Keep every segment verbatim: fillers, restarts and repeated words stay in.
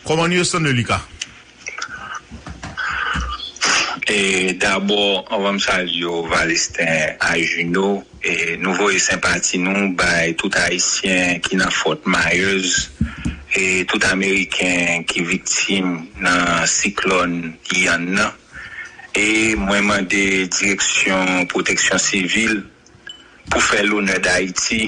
Kòman nou ye, Stanley Lucas? E dabò, anvan m salye w, Valesten a Juno, e nou voye senpati nou bay tout Ayisyen ki nan Fort Myers, e tout Ameriken ki viktim nan siklòn Ian nan. E mwen mande Direksyon Pwoteksyon Sivil pou fè lonè Dayiti,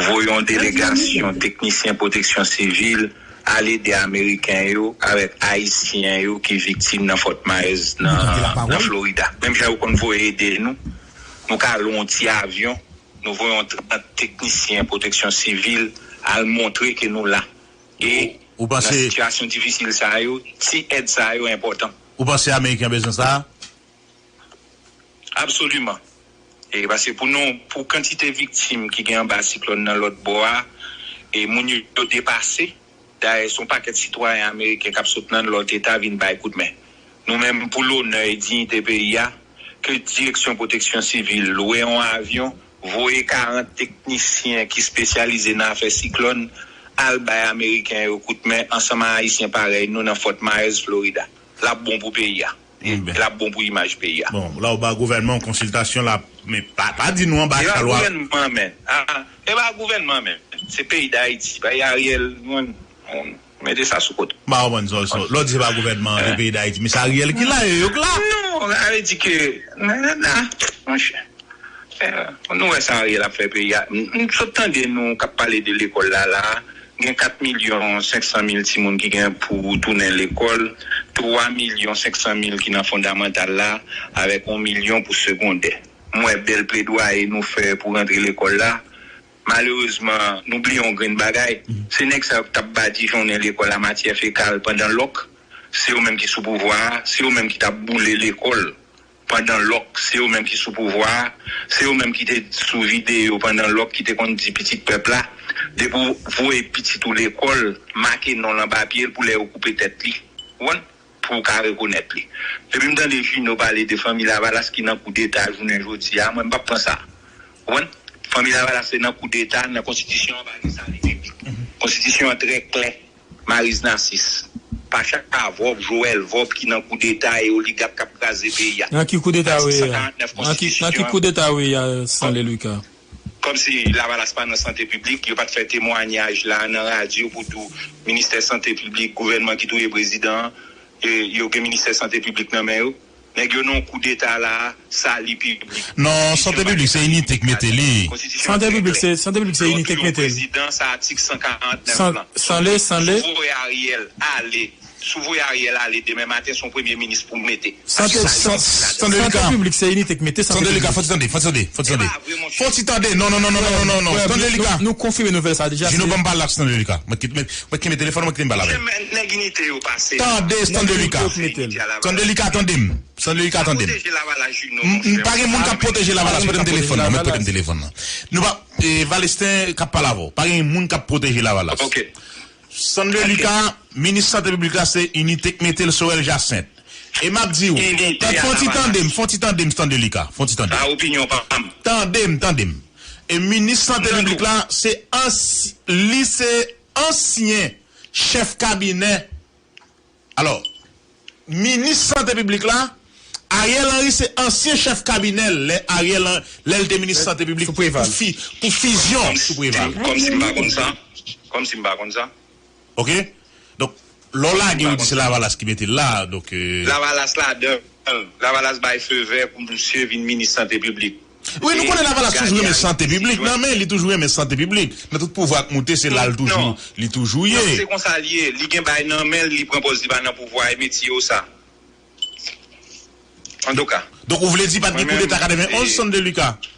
voye yon delegasyon teknisyen pwoteksyon sivil al ede Ameriken yo avèk Ayisyen yo ki viktim nan Fort Myers nan, nan Florida. Menm jan yo konn voye ede nou, nou ka lwe yon ti avyon, nou voye yon trant teknisyen pwoteksyon sivil al montre ke nou la. E nan sitiyasyon difisil sa yo, ti èd sa yo enpòtan. Ou panse Ameriken bezwen sa? Absoliman. E paske pou nou, pou kantite viktim ki gen anba siklòn nan lòt bò a, e moun yo, yo depase. Dayè, se yon pakèt sitwayen ameriken k ap sot nan lòt eta vin bay kout men. Nou menm, pou lonè e diyite peyi a, ke Direksyon Pwoteksyon Sivil lwe yon avyon, voye karant teknisyen ki espesyalize nan afè siklòn al bay Ameriken yo kout men ansanm a Ayisyen parèy nou nan Fort Myers, Florida. L ap bon pou peyi a. E l ap bon pou imaj peyi a. Bon, la ou ba gouvènman yon konsiltasyon la, men pa, pa di nou anba chalwa. E ba gouvènman an menm. Ah, e ba gouvènman an menm. Se peyi Dayiti, pa Ariel, nou, nou mete sa sou kote. Ba ou bann zòl sò. Lò di se pa gouvènman an, se peyi Dayiti. Men se Ariel ki la, yo, yo k la. Non, sa vle di ke, nan, nan, nan, monchè. Eh, nou wè sa Ariel ap fè peyi a. M, m sot tande nou k ap pale de lekòl la, la. Gen kat milyon senk san mil timoun ki gen pou tounen lekòl, twa milyon senk san mil ki nan fondamantal la, avèk yon milyon pou segondè. M wè bèl pledwaye nou fè pou rantre lekòl la. Malerezman, nou bliye yon grenn bagay. Se nèg sa yo k t ap badijonnen lekòl a matyè fekal pandan lòk. Se yo menm ki sou pouvwa a, se yo menm ki t ap boule lekòl pandan lòk, se yo menm ki sou pouvwa a, se yo menm ki te sou videyo pandan lòk ki te konn di pitit pèp la, depi w voye pitit ou lekòl, make non l anba pye l pou lè yo koupe tèt li. Ou konprann? Pou w ka rekonèt li. Depi m tande Juno pale de fanmi Lavalas ki nan koudeta jounen jodi a, mwen m p ap pran sa. Ou konprann? Fanmi Lavalas se nan koudeta, nan konstitisyon an pa gen sa li piblik. Konstitisyon an trè klè. Mariz Nasis. Pa chak pa Vòb, Joel Vòb ki nan koudeta e oligak k ap kraze peyi a. Nan ki koudeta ou ye a? Nan ki, nan ki koudeta ou ye a, Stanley Lucas? Kòmsi Lavalas pa nan sante piblik, yo pa t fè temwayaj la nan radyo pou di w ministè sante piblik, gouvènman ki touye prezidan an, e yo gen ministè sante piblik nan men yo. Nèg yo nan koudeta la, sali piblik. Non, sante piblik se Inite k mete li. Sante piblik se, sante piblik se Inite k mete li. Prezidan, sa atik san karant nèf lan. Sanle, sanle. Sou voye Ariel ale. Sou voye Ariel ale demen maten, se yon premye minis pou mete. Sante, sante piblik se Inite k mete sante piblik. Fò ti tande, fò ti tande, fò ti tande. Fò ti tande. Non, non, non, non, non, non, non. Stanley Lucas. Nou, nou konfime nouvèl sa deja. Juno ban m pale ak Stanley Lucas. Mwen kite, mwen kite telefòn, mwen kite m pale avè l. Nèg Inite yo pase. Tande Stanley Lucas. Stanley Lucas, tande m. Stanley Lucas, tande m. Pwoteje Lavalas, Juno, monchè. M, m, pa gen moun k ap pwoteje Lavalas. Prete m telefòn nan, mwen prete m telefòn nan. Nou pa, e, Valesten k ap pale avè w. Pa gen moun k ap pwoteje Lavalas. Ok. Stanley Lucas, minis sante piblik la se Inite k mete l, Sorel Jacinthe. E m ap di w, fon ti tande m, fon ti tande m, Stanley Lucas, fon ti tande m. Sa opinyon pa m. Tande m, tande m. E minis sante piblik la, se ansi-, li se ansyen chèf kabinè. Alò, minis sante piblik la, Ariel Henry se ansyen chèf kabinè l, lè Ariel Hen-, lè l te minis sante piblik pou fi-, pou fizyon sou Preval. Kòmsi m pa konn sa. Kòmsi m pa konn sa. Ok? Donk, lè w lage, ou di se Lavalas ki mete l la, donk, euh, Lavalas ladan l. Lavalas bay fe vè pou misye vin minis sante piblik. Wi, nou konnen Lavalas toujou renmen sante piblik, non, men li toujou renmen sante piblik. Nan tout pouvwa k moute, se la l toujou, li toujou ye. Non, se konsa l ye. Li gen bagay nan men l, li pran pòz li pa nan pouvwa, e metye yo sa. Antouka. Donk, ou vle di pa t gen koudeta katrevenonz, Stanley Lucas?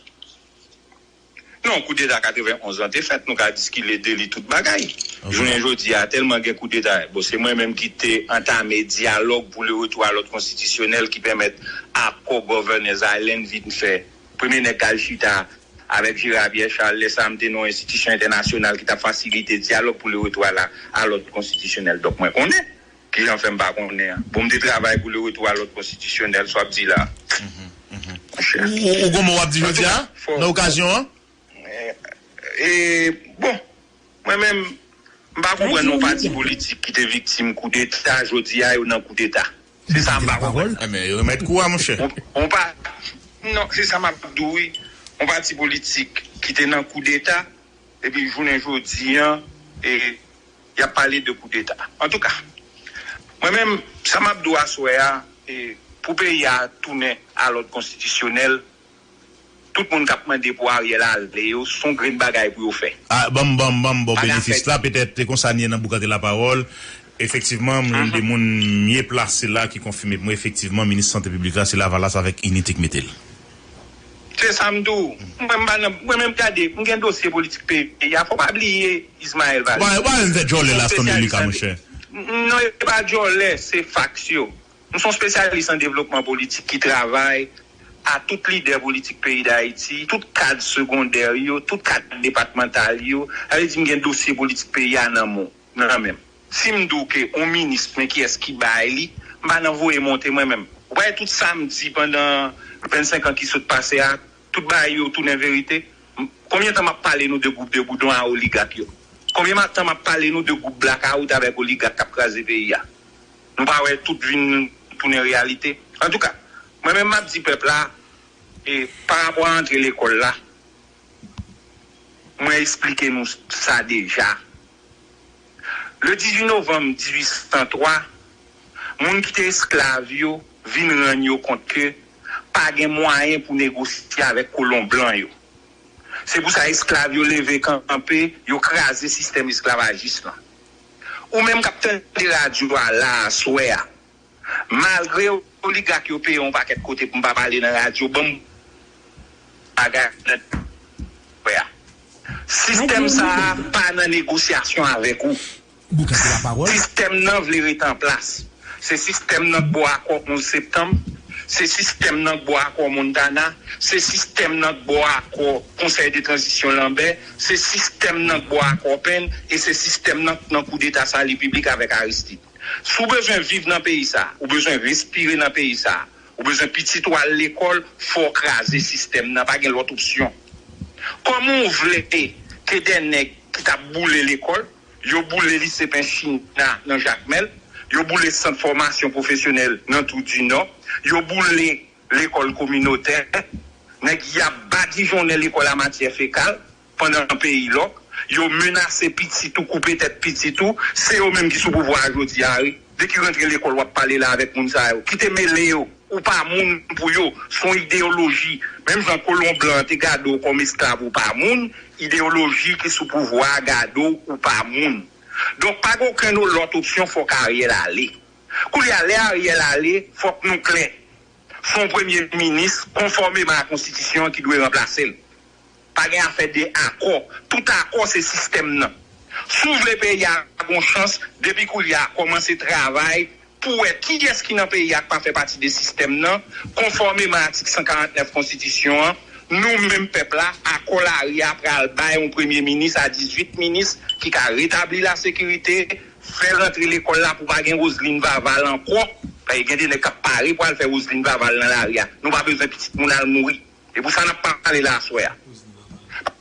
Non, koudeta katrevenonz lan te fèt, nou ka diskite de li tout bagay. Ok. Jounen jodi a, tèlman gen koudeta. Bon, se mwen menm ki te antame dyalòg pou le retour à l'ordre constitutionnel ki pèmèt akò Governors Island vin fè. Premye nèg k al chita avèk Gérard Pierre Charles, lè sa a m te nan yon enstitisyon entènasyonal ki t ap fasilite dyalòg pou le retour à la, à l'ordre constitutionnel. Donk, mwen konnen. Kijan fè m pa konnen an? Bon, m te travay pou le retour à l'ordre constitutionnel, sa w ap di la. Monchè. Ou, ou, ou gon mo w ap di jodi a, nan okazyon an? E, e, bon, mwen menm, M pa konprann yon pati politik ki te viktim koudeta, jodi a yo nan koudeta. Se sa m pa konprann. Ebyen, remèt kou a, monchè. On, on pa, non, se sa m ap di w, wi. On pati politik ki te nan koudeta, epi jounen jodi an, e, y ap pale de koudeta. Antouka, mwen menm, sa m ap di w aswè a, e, pou peyi a tounen a lòd konstitisyonèl, tout moun k ap mande pou Ariel ale yo, se yon grenn bagay pou yo fè. Ah, ban m, ban m, ban m ba w benefis la, petèt te konsa n ye nan boukante lapawòl. Efektivman, m jwenn de moun mye plase la ki konfime pou mwen, efektivman, minis sante piblik la, se Lavalas avèk Inite k mete l. Se sa m di w. Mwen, m pa nan, mwen menm gade, m gen dosye politik peyi a. Fò w pa bliye Ismaël Varry. Ou pa, ou pa menm fè djòlè la, Stanley Lucas, monchè. Non, e pa djòlè, se faks yo. M se yon spesyalis an devlopman politik ki travay a tout lidè politik peyi Dayiti, tout kad segondè yo, tout kad depatmantal yo. Sa vle di m gen dosye politik peyi a nan men, nan men m. Si m di w ke yon minis, men kiyès ki bay li, m pa nan voye monte mwen menm. Ou pa wè tout sa m di pandan vennsenk an ki sot pase a, tout bagay yo tounen verite? M-, konbyen tan m ap pale nou de gwoup de boudon a oligak yo? Konbyen ma-, tan m ap pale nou de gwoup blakawout avèk oligak k ap kraze peyi a? Nou pa wè tout vin tounen reyalite? Antouka, mwen menm m ap di pèp la, e, pa rapò a antre lekòl la, mwen eksplike nou sa deja. Le dizuit novanm dizuit san twa, moun ki te esklav yo vin rann yo kont ke pa gen mwayen pou negosye avèk kolon blan yo. Se pou sa esklav yo leve kanpe, yo kraze sistèm esklavajis lan. Ou menm k ap tande radyo a la aswè a, malgre oligak yo peye yon pakèt kote pou m pa pale nan radyo, ban m bagay nan wè a. Sistèm sa a pa nan negosyasyon avèk ou. Sistèm nan vle rete an plas. Se sistèm nan k bò akò onz septanm. Se sistèm nan k bò akò Montana. Se sistèm nan k bò akò Konsèy de Tranzisyon Lambert. Se sistèm nan k bò akò Pèn. E se sistèm nan k nan koudeta Sali Piblik avèk Aristide. Si w bezwen viv nan peyi sa, ou bezwen respire nan peyi sa, ou bezwen pitit ou al lekòl, fò w kraze sistèm nan, pa gen lòt opsyon. Kòman w vle ke de nèg ki t ap boule lekòl, yo boule lise Penchina nan Jakmèl, yo boule sant fòmasyon pwofesyonèl nan Tou di Nò, yo boule lekòl kominotè, nèg y ap badijonnen lekòl a matyè fekal, pandan peyi lòk, yo menase pitit ou, koupe tèt pitit ou, se yo menm ki sou pouvwa a jodi a, wi. De ki rantre lekòl w ap pale la avèk moun sa yo? Kite mele yo, ou pa moun pou yo, se yon ideyoloji. Menm jan kolon blan an te gade w kòm esklav ou pa moun, ideyoloji ki sou pouvwa a gade w ou pa moun. Donk, pa gen okenn lòt opsyon, fòk Ariel ale. Koulye a, lè Ariel ale, fòk nou klè. Se yon premye minis, konfòmeman a konstitisyon an, ki dwe ranplase l. Pa gen afè de akò. Tout akò se sistèm nan. Si w vle peyi a gon chans, depi koulye a, kòmanse travay pou w wè kiyès ki nan peyi a k pa fè pati de sistèm nan, konfòmeman atik san karant nèf konstitisyon an, nou menm pèp la, akò lari a pral bay yon premye minis a dizuit minis ki ka retabli lasekirite, fè rantre lekòl la pou pa gen Roseline Vaval ankò. Paske gen de nèg k ap pare pou al fè Roseline Vaval nan lari a. Nou pa bezwen pitit moun al mouri. E pou sa n ap pale la aswè a.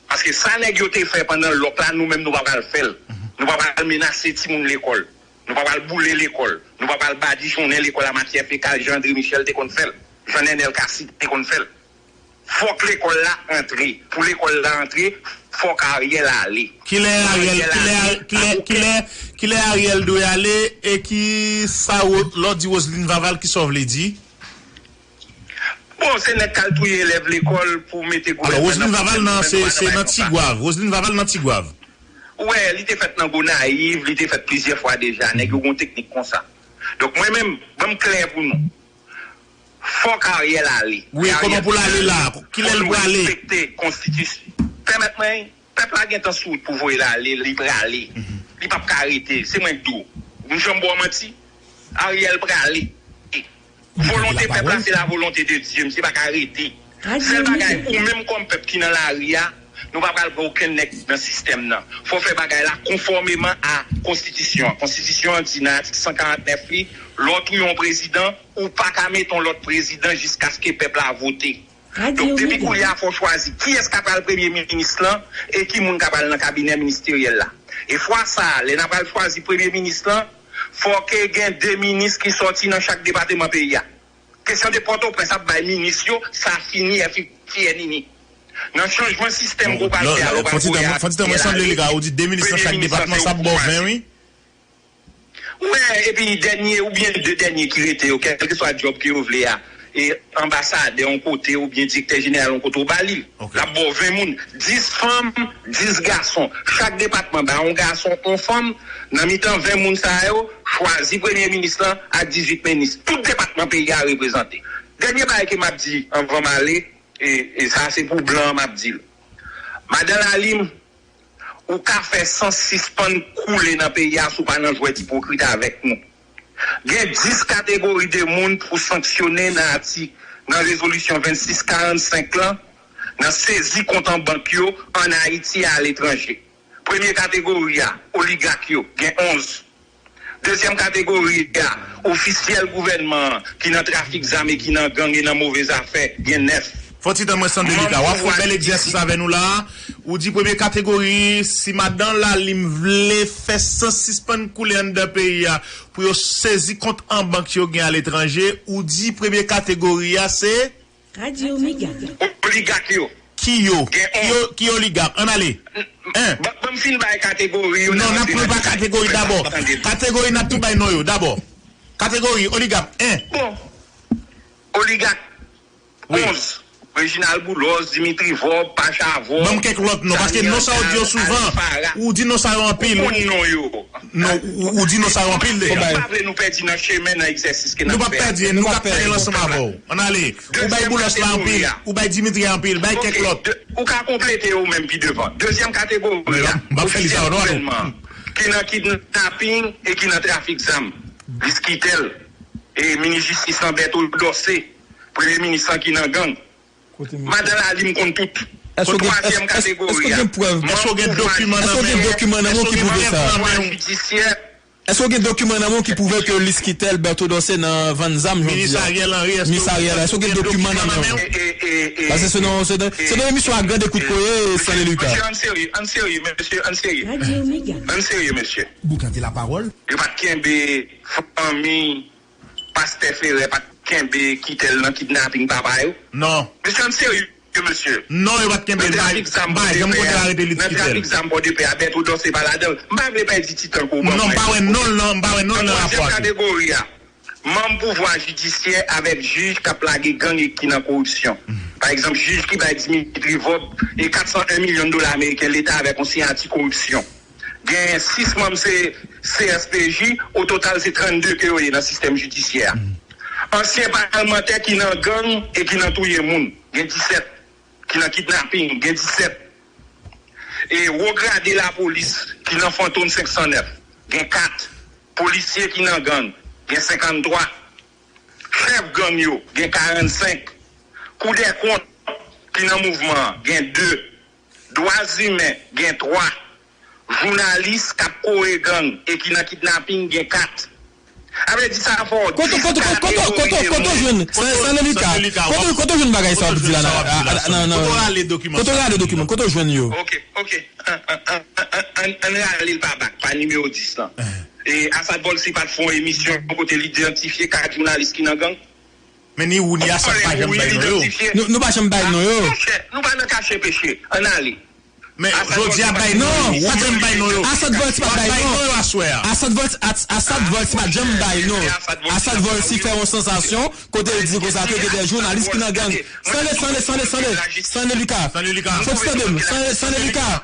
Paske sa nèg yo te fè pandan lòk la, nou menm nou pa pral fè l. Nou pa pral menase timoun lekòl. Nou pa pral boule lekòl. Nou pa pral badijonnen lekòl a matyè fekal jan André Michel te konn fè l, jan Nènèl Cassy te konn fè l. Fòk lekòl la antre. Pou lekòl la antre, fòk Ariel ale. Kilè Ariel, kilè, kilè, kilè, kilè Ariel dwe ale e ki sa lè w di Roseline Vaval, ki sa w vle di? Bon, se nèg k al touye elèv lekòl pou mete gouvènman. Alò, Roseline Vaval nan, se, se nan Tigwav. Roseline Vaval nan Tigwav. Ou wè, li te fèt nan Gonayiv, li te fèt plizyè fwa deja. Nèg yo gon teknik konsa. Donk, mwen menm, ban m klè pou nou. Fòk Ariel ale. Wi, kòman pou l ale la? Kilè l prale? Fò nou respekte konstitisyon. Pèmèt mwen, pèp la gentan sou wout pou voye l ale, li prale. Li p ap ka rete. Se mwen k di w. M janm ba w manti? Ariel prale. Volonte pèp la, se la volonte de Dye. Misye pa ka rete. Sèl bagay, ou menm kòm pèp ki nan lari a, nou pa pral pran okenn nèg nan sistèm nan. Fò w fè bagay la konfòmeman a konstitisyon an. Konstitisyon an di nan atik san karant nèf li, lè w touye yon prezidan, ou pa ka mete yon lòt prezidan jiskaske pèp la vote. Donk, depi koulye a, fò w chwazi kiyès k ap pral premye minis lan e ki moun k ap pral nan kabinè ministeryèl la. E fwa sa a, lè n ap al chwazi premye minis lan, fòk gen de minis ki sòti nan chak depatman peyi a. Kesyon de Pòtoprens ap bay minis yo, sa fini, fini. Nan chanjman sistèm ke w pral fè a, lè w pral voye a, fò ti tan mwen sanble li ka, ou di de minis nan chak depatman, sa ap ba w ven, wi. Ou wè, epi dènye oubyen de dènye ki rete yo, kèlkeswa djòb ke yo vle a, e anbasadè yon kote oubyen direktè jeneral yon kote, ou ba li l. L ap ba w ven moun, dis fanm, dis gason. Chak depatman ba yon gason, yon fanm. Nan mitan ven moun sa yo, chwazi premye minis lan ak dizuit minis. Tout depatman peyi a reprezante. Dènye bagay ke m ap di anvan m ale, e, e sa se pou blan an m ap di l. Madan Lalim, ou ka fè san sispann koule nan peyi a si w pa nan jwèt ipokrit avèk nou. Gen dis kategori de moun pou sanksyone nan atik, nan rezolisyon vennsis karannsenk lan, nan sezi kont an bank yo ann Ayiti e aletranje. Premye kategori a, oligak yo, gen onz. Dezyèm kategori a, ofisyèl gouvènman an ki nan trafik zam e ki nan gang e nan move zafè, gen nèf. Fò ti tan mwen sanble li ka. W ap fè yon bèl egzèsis avè nou la a. Ou di premye kategori, si madan Lalim vle fè san sispann koule anndan peyi a pou yo sezi kont an bank yo gen aletranje, ou di premye kategori a se Radio Mega. Oligak yo. Ki yo? Gen ki yo, ki oligak? Ann ale. En. Ban, ban m fin bay kategori yo. Non, n ap pran pa kategori dabò. Kategori n ap tou bay non yo dabò. Kategori oligak. En. Bon. Oligak. Wi. Onz. Reginald Boulos, Dimitri Vorbe, Pacha Vorbe. Ban m kèk lòt non, paske non sa yo di yo souvan. Ou di non sa yo anpil. Ou konn non yo. Non, ou, ou di non sa yo anpil deja. Mwen pa vle nou pèdi nan chemen nan egzèsis ke n ap fè a. Nou p ap pèdi, nou k ap fè l ansanm avè w. Ann ale. Ou bay Boulos la anpil, ou bay Dimitri anpil, bay kèk lòt. Ou ka konplete yo menm pi devan. Dezyèm kategori a, ofisyèl gouvènman an, ki nan kidnaping e ki nan trafik zam. Liskitèl, e minis jistis lan Berto Dorcé, premye minis lan ki nan gang. Madan Lalim konn tout. Pou twazyèm kategori a, èske w gen dokiman nan men w? Èske w gen dokiman nan men w ki pwouve sa? Pouvwa jidisyè. Èske w gen dokiman nan men w ki pwouve ke Liskitèl, Berto Dorcé nan vann zam jodi a? Minis Ariel Henry, èske w gen dokiman nan men w? Paske se nan, se nan, se nan emisyon A Grande Écoute ke w ye, Stanley Lucas. Mesye, ann serye, ann serye, mesye, ann serye. Ann serye, mesye. Boukan de la parole. Yo pa t kenbe fanmi Pastè Ferre pa t kenbe Liskitèl nan kidnaping papa yo? Non. Mesye, ann serye, mesye. Non, yo pa t kenbe l. Bay, bay, jan m konte arete Liskitèl. Nan trafik zam Pòdepè a, Berto Dorcé pa ladan l. M pa vle pèdi ti tan ke w ban mwen. Non, m pa wè non l nan, m pa wè non l nan rapò a tou. Nan twazyèm kategori a, manm pouvwa jidisyè avèk jij k ap lage gang e ki nan koripsyon. Pa egzanp, jij ki bay Dimitri Vorbe e kat san en milyon dola ameriken leta avèk yon siyati koripsyon. Gen sis manm se C S P J, o total se trannde ke yo ye nan sistèm jidisyè a. Ansyen palmantè ki nan gang e ki nan touye moun, gen disèt, ki nan kidnaping, gen disèt. E wo grade lapolis ki nan Fantòm senk san nèf, gen kat. Polisye ki nan gang, gen senkanntwa. Chèf gang yo, gen karannsenk. Koudèkont ki nan mouvman an, gen de. Dwa imen, gen twa. Jounalis k ap kore gang e ki nan kidnaping, gen kat. Sa vle di sa fè w dis kategori de moun. Kote, kote, kote, kote, kote w jwenn? Stanley Lucas. Kote, kote w jwenn bagay sa w ap di la nan, nan, nan, kote w rale dokiman? Kote w rale dokiman? Kote w jwenn yo? Ok, ok. Ann, ann, ann, ann, ann, ann rale l pa bak, pa nimewo dis lan. E Assad Volcy pa t fè yon emisyon kote l idantifye kat jounalis ki nan gang? Men ni ou ni Assad pa janm bay non yo. Nou, nou pa janm bay non yo. Monchè, nou pa nan kache peche. Ann ale. Men jodi a bay non yo, ou pa janm bay non yo. Assad Volcy pa bay non yo aswè a. Assad Volcy, As-, Assad Volcy pa janm bay non. Assad Volcy fè yon sansasyon kote l di konsa ke gen de jounalis ki nan gang. Stanley, Stanley, Stanley, Stanley. Stanley Lucas. Stanley Lucas. Fò ti tande m. Stanley, Stanley Lucas.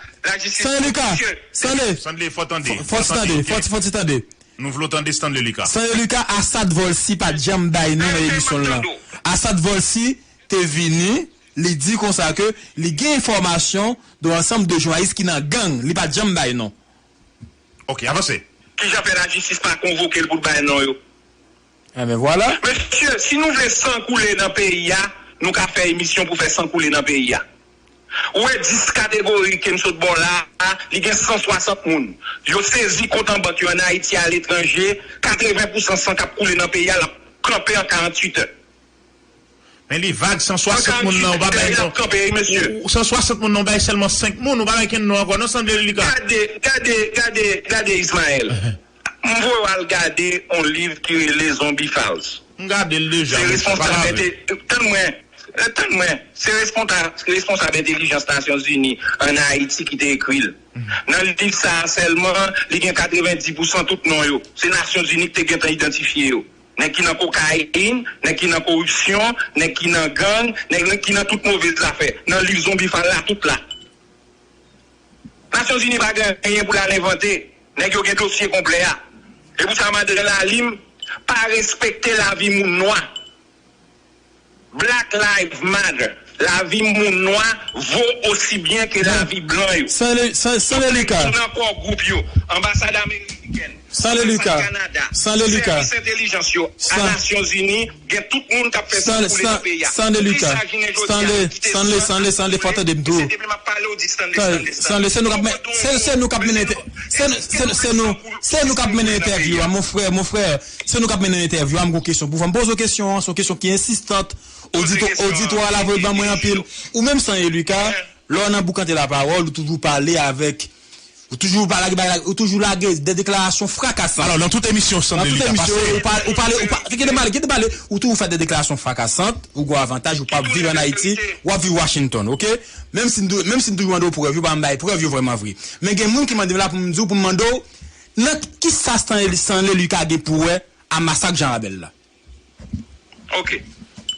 Stanley Lucas. Stanley. Stanley, fò tande. Fò ti tande, fò ti, fò ti tande. Nou vle w tande Stanley Lucas. Stanley Lucas, Assad Volcy pa t janm bay non nan emisyon l lan. Assad Volcy te vini, li di konsa ke li gen enfòmasyon de yon ansanm de jounalis ki nan gang, li pa t janm bay non. Ok, avanse. Kijan fè lajistis pa konvoke l pou l bay non yo? Enben vwala. Mesye, si nou vle san koule nan peyi a, nou ka fè emisyon pou fè san koule nan peyi a. Ou wè dis kategori ke m sot ba w la a, li gen san swasant moun. Yo sezi kont an bank yo ann Ayiti, aletranje, katreven pousan san k ap koule nan peyi a, l ap kanpe an karanntuit è. Men li vag, san swasant moun nan, ou pa bay non. Ou, ou san swasant moun nan, ou bay sèlman senk moun, ou pa bay kenn non ankò, non, Sandre Lucas. Gade, gade, gade, gade, Ismaël. M voye w al gade yon liv ki rele Zombie Files. M gade l deja, mesye, pa lave. Tann mwen, tann mwen. Se responsab, responsab entèlijans Nasyonzini ann Ayiti ki te ekri l. Nan liv sa a sèlman, li gen katrevenndis pousan tout non yo. Se Nasyonzini ki te gentan idantifye yo. Nèg ki nan kokayin, nèg ki nan koripsyon, nèg ki nan gang, nèg, nèg ki nan tout move zafè. Nan liv Zombie Files la, tout la. Nasyonzini pa gen anyen pou l al envante. Nèg yo gen dosye konplè a. E pou sa, Madan Lalim pa respekte lavi moun nwa. Black Lives Matter. Lavi moun nwa vo osi byen ke lavi blan yo. San le, san, san le Lika. Moun nan kò gwoup yo, anbasad amerikèn, anbasad Kanada, sèvis entèlijans yo, a Nasyonzini, gen tout moun k ap fè san, pou nan peyi a. San le Lika. Kisa jounen jodi a ki kite san, san le, san le, fò tande m tou. Se depi m ap pale, ou di Stanley, Stanley, Stanley. San le, se nou k ap men-, se, se nou k ap mennen entè-, se, se, se nou, se nou k ap mennen entèvyou a, mon frè, mon frè. Se nou k ap mennen entèvyou a, m gon kesyon pou fè. M poze w kesyon an, se yon kesyon ki ensistant. Oditwa, oditwa a la voye ban mwen anpil. Ou menm San Elika, lè w nan boukante lapawòl, ou toujou pale avèk, ou toujou pa lage bagay, ou toujou lage de deklarasyon frakasan. Alò, nan tout emisyon, San Elika pase. Ou pa, ou pale, ou pa, kite pale, kite pale, ou toujou fè de deklarasyon frakasan, ou gon avantaj, ou pa viv ann Ayiti, w ap viv Washington, oke? Menm si m tou-, menm si m toujou mande w prèv, ou pa bay prèv, yo vrèman vre. Men gen moun ki mande m la pou m di w, pou m mande w, nan ki sa San Eli-, San Elika gen pou wè a masak Jan Rabèl la? Oke.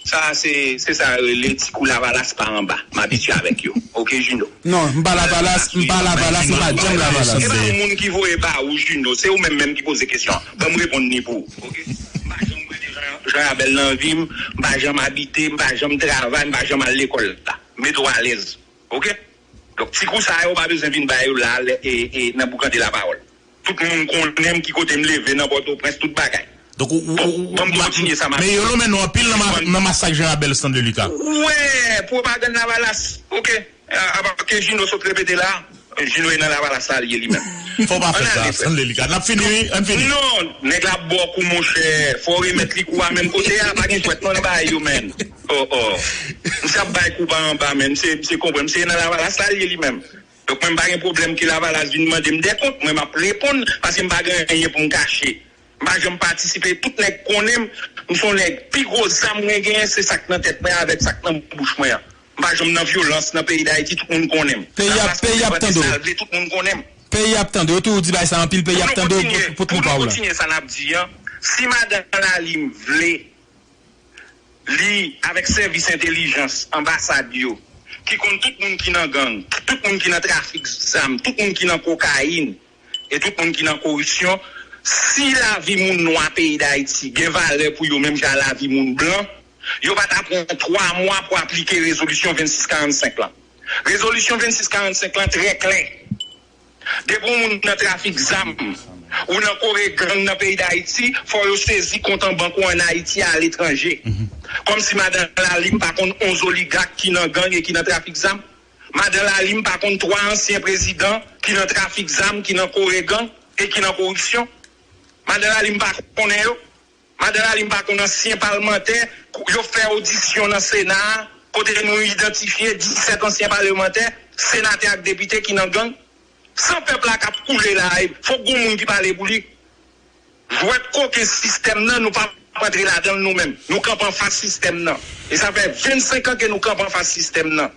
Sa a se, se sa yo rele ti kou lavalas pa anba. M abitye avèk yo. Oke, Juno? Non, m pa lavalas, m pa lavalas, m pa janm lavalas. E pa moun ki voye ba ou, Juno. Se ou menm menm ki poze kesyon an. Ban m reponn li pou ou. Oke? M pa janm prete Jan, Jan Rabèl nan vi m. M pa janm abite, m pa janm travay, m pa janm al lekòl la. Mete w alèz. Oke? Donk, ti kou sa yo, pa bezwen vin ba yo la, lè, e, e, nan boukante lapawòl. Tout moun konnen m ki kote m leve nan Pòtoprens, tout bagay. Donk, ou, ou, ou, ban m kontinye sa m ap di. Men yo lonmen nou anpil nan ma-, nan masak Jan Rabèl, Stanley Lucas. Ou wè, pwopagann lavalas. Oke. A, apa ke Juno sot repete la, Juno e nan lavalas la l ye li menm. Fò w pa fè sa, Stanley Lucas. N ap fini, wi, ann fini. Non, nèg la ap ba w kou, monchè. Fò w remèt li kou a menm kote a, pa gen jwèt non nan bagay yo, menn. Oh, oh. Misye ap bay kou pa anba, menn. Misye, misye konprann. Misye e nan lavalas la l ye li menm. Donk, mwen, m pa gen pwoblèm ke lavalas vin mande m dèkont. Mwen, m ap reponn, paske m pa gen anyen pou m kache. M pa janm patisipe, tout nèg konnen m. M se yon nèg, pi gwo zam mwen genyen, se sa k nan tèt mwen avèk sa k nan bouch mwen an. M pa janm nan vyolans nan peyi Dayiti, tout moun konnen m. Peyi ap, peyi ap tande w. Tout moun konnen m. Peyi ap tande w, tou ou di bagay sa anpil, peyi ap tande w, pou nou kontinye sa n ap di an, si madan Lalim vle, li avèk sèvis entèlijans, anbasad yo, ki konn tout moun ki nan gang, tout moun ki nan trafik zam, tout moun ki nan kokayin, e tout moun ki nan koripsyon, si lavi moun nwa peyi Dayiti gen valè pou yo menm jan lavi moun blan, yo pa ta pran twa mwa pou aplike rezolisyon vennsis karannsenk lan. Rezolisyon vennsis karannsenk lan trè klè. Depi yon moun nan trafik zam, ou nan kore gang nan peyi Dayiti, fò yo sezi kont an bank ou ann Ayiti a aletranje. Kòmsi madan Lalim pa konn onz oligak ki nan gang e ki nan trafik zam. Madan Lalim pa konn twa ansyen prezidan ki nan trafik zam, ki nan kore gang e ki nan koripsyon. Madan Lalim pa konnen yo. Madan Lalim pa konn ansyen palmantè, yo fè odisyon nan Sena a, kote nou idantifye disèt ansyen palmantè, senatè ak depite ki nan gang. San pèp la k ap koule la, e fòk gon moun ki pale pou li. Jwèt koken sistèm nan, nou p ap antre ladan l nou menm. Nou kanpe anfas sistèm nan. E sa fè vennsenk an ke nou kanpe anfas sistèm nan.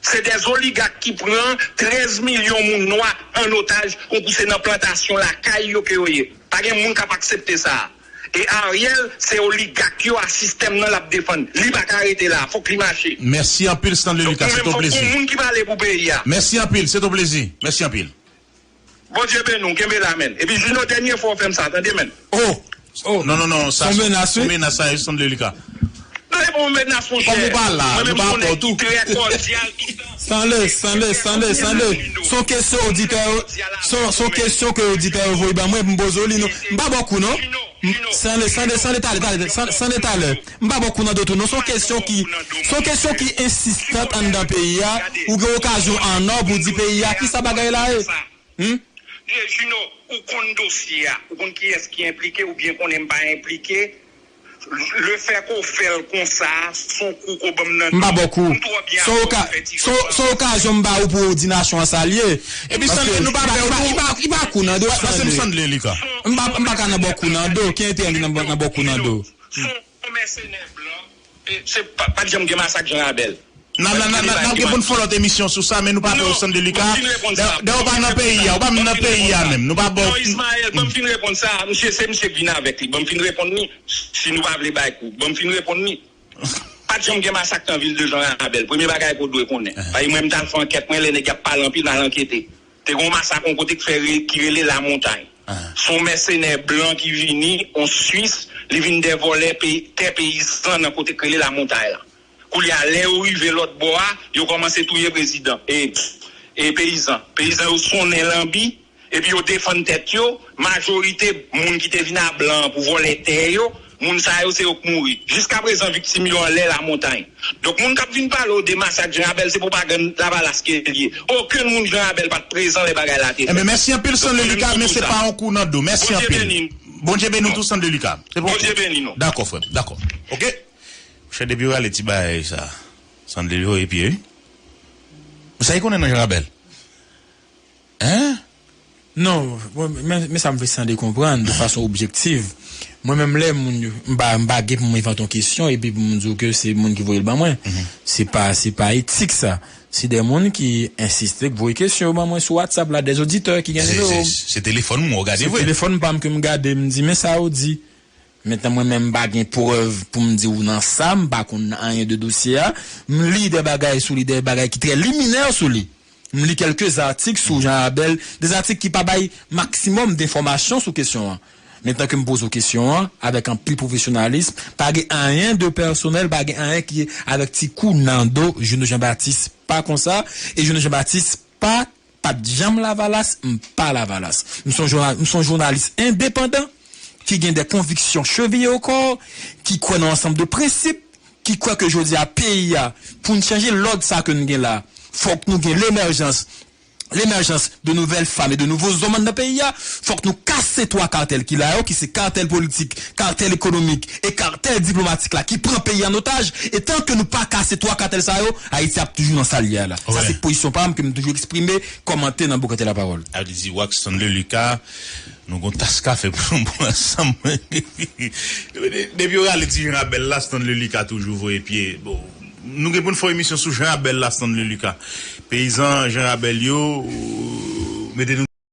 Se dè oligak ki pran trèz milyon moun nwa an otaj, konkou se nan plantasyon lakay yo ke yo ye. Pa gen moun k ap aksepte sa a. E Ariel, se oligak yo a sistèm nan l ap defann. Li pa ka rete la, fòk li mache. Mèsi anpil, Stanley Lucas, se te yon plezi. Donk, nou menm, fòk gon moun ki pale pou peyi a. Mèsi anpil, se te yon plezi. Mèsi anpil. Bondye beni w, kenbe la, menn. Epi, Juno, dènye fwa w fè m sa, tande, menn. Oh! Oh! Non, non, non, sa se yon menas, wi. Menas, sa, Stanley Lucas. Non, e pa yon menas, monchè. Kòm ou pa la, nou pa akò tou. Mwen menm, m se yon nèg ki trè kòdyal toutan. Stanley, Stanley, Stanley, Stanley. Se yon kesyon oditè yo, se yon, se yon kesyon ke oditè yo voye ban mwen, pou m poze w li, non. M pa ba w kou, non. Stanley, Stanley, Stanley, talè, talè, Stanley, talè. M pa ba w kou nan do tou, non. Se yon kesyon ki, se yon kesyon ki ensistan anndan peyi a. Ou gen okazyon an nò pou di peyi a kisa bagay la ye. Hmm? Juno, ou konn dosye a, ou konn kiyès ki enplike, ou byen konnen m pa enplike. Lefètke w fè l konsa, se yon kou ke w ban m nan non. M pa ba w kou. Se yon oka- se yon- se yon okazyon m ba ou pou w di nasyon an sa l ye. Epi Sandley, nou pa pè w, nou pa- li pa kou nan do. Pase m Sandley, li ka. M pa- m pa ka nan ba w kou nan do. Ki enterè m nan ba- nan ba w kou nan do? Se yon mèsenè blan. E, se pa- pa t janm gen masak Jan Rabèl. N a- n a- n a- n a- n ap gen pou n fè yon lòt emisyon sou sa, men nou pa pè w Sandley Lucas. Dayè, dayè, ou pa nan peyi a, ou pa menm nan peyi a menm. Nou pa ba w. Non, Ismaël, ban m fin reponn sa. Misye, se misye k vin avèk li. Ban m fin reponn li. Si nou pa vle bay kou, ban m fin reponn li. Pa t janm gen masak nan vil de Jan Rabèl. Premye bagay ke w dwe konnen. Paske mwen, m t al fè ankèt mwen, lè nèg y ap pale anpil, m al ankete. Te gen yon masak yon kote ki fè re- ki rele Lamontay. Se yon mèsenè blan ki vini, yon Swis, li vin dè vòlè peyi- tè peyizan nan kote ki rele Lamontay la. Koulye a, lè yo rive lòt bò a, yo kòmanse touye prezidan, e, e peyizan. Peyizan yo sonnen lanbi, epi yo defann tèt yo. Majorite moun ki te vin a blan an pou vòlè tè yo, moun sa yo se yo k mouri. Jiskaprezan, viktim yo anlè Lamontay. Donk, moun k ap vin pale w de masak Jan Rabèl, se pwopagann Lavalas ke l ye. Okenn moun Jan Rabèl pa t prezan lè bagay la te fèt. Enben, mèsi anpil, Sandley Lucas, men se pa yon kou nan do. Mèsi anpil. Bondye beni nou tou, Sandley Lucas. Se bon. Bondye beni nou. Dakò, frè m. Dakò. Oke. Monchè, depi yo rale ti bagay sa, Sandley voye pye, wi. Sa y konnen nan Jan Rabèl? Hein? Non, mwen, men, men sa m vle Sandley konprann de fason objektif. Mwen menm lè moun yo, m pa, m pa gen pou m envante yon kesyon epi pou m di w ke se moun ki voye l ban mwen. Se pa, se pa etik sa. Se de moun ki ensiste, k voye kesyon yo ban mwen sou WhatsApp la, de oditè ki gen nimewo m. Se telefòn mwen w gade vre. Se telefòn pa m ke m gade, m di, men sa yo di. Mentnan, mwen menm, m pa gen prèv pou m di w nan sa, m pa konn anyen de dosye a. M li de bagay sou li, de bagay ki trè liminè sou li. M li kèlke zatik sou Jan Rabèl, de zatik ki pa bay maksimòm denfòmasyon sou kesyon an. Mentnan ke m poze w kesyon an, avèk anpil pwofesyonalis, pa gen anyen de pèsonèl, pa gen anyen ki avèk ti kou nan do Juno Jean Baptiste. Pa konsa, e Juno Jean Baptiste pa pa t janm Lavalas, m pa Lavalas. M se yon jounal- m se yon jounalis endepandan, ki gen de konviksyon chevillé au corps, ki kwè nan yon ansanm de prensip, ki kwè ke jodi a peyi a, pou n chanje lòd sa ke n gen la, fòk nou gen lemèjans, lemèjans de nouvelles femmes et de nouveaux hommes nan peyi a, fòk nou kase twa katèl ki la yo, ki se katèl politik, katèl ekonomik e katèl diplomatik la ki pran peyi an otaj. E tan ke nou pa kase twa katèl sa yo, Ayiti ap toujou nan sa l ye a la. Sa se pozisyon pa m ke m toujou eksprime, kòmante nan Bokante Lapawòl. Sa vle di Wax Sandley Lucas, nou gon tas kafe pou nou bwè ansanm. Depi yo rale ti Jan Rabèl la, Sandley Lucas toujou voye pye. Bon, nou gen pou n fè yon emisyon sou Jan Rabèl la, Sandley Lucas. Peyizan Jan Rabèl yo, mete nou